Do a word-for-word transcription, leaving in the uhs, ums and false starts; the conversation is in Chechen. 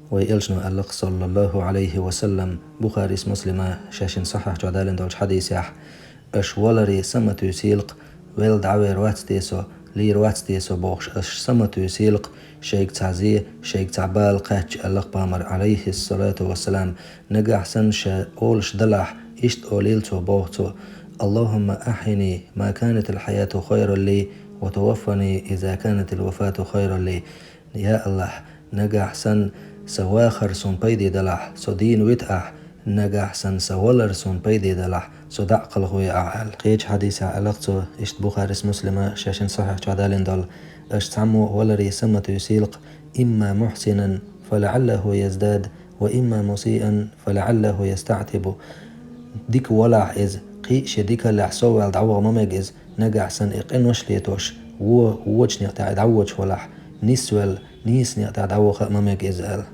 Вай элчано аьлла-кх, саллаллахӀу Ӏалайхи ва саллам, Бухарис, Муслима шайшин сахьихь чохь далийна долчу хьадисехь: «Аша валаре са ма туьйсийла-кх, велла дӀавер вац те со, лийр вац те со бохуш, аша са ма туьйсийла-кх, шайга цхьа зе, шайга цхьа бала кхаьчча», аьлла-кх Пайхамара, Ӏалайхиссалату вассалам. Нагахь санна ша олуш далахь, иштта олийла цо, боху цо: «АллахӀумма ахьйини ма канатил хьаяту хайран ли, ва таваффани иза канатил вафату хайран ли». Я АллахӀ, нагахь санна сан вахар суна пайде далахь, со дийна вита ахь, нагахь санна сан валар суна пайде далахь, со дӀа а кхалхаве ахь, аьлла. Кхечу хьадисехь аьлла-кх цо, иштта Бухарис, Муслима шайшин сахьихь чохь далийна долу: «Аша цхьаммо а валаре са ма туьйсийла-кх, имма мухьсинан, фалаӀаллахӀу яздад, ва имма мусиъан, фалаӀаллахӀу ястаӀтибу». Дика валахь иза, кхин а шен дикаллехь сов ваьлла дӀаваха ма мега иза, нагахь санна и къинош летош, вон вочу некъа тӀехь дӀавочу валахь, нисвелла, нийса некъа тӀехь дӀаваха а ма мега иза, аьлла.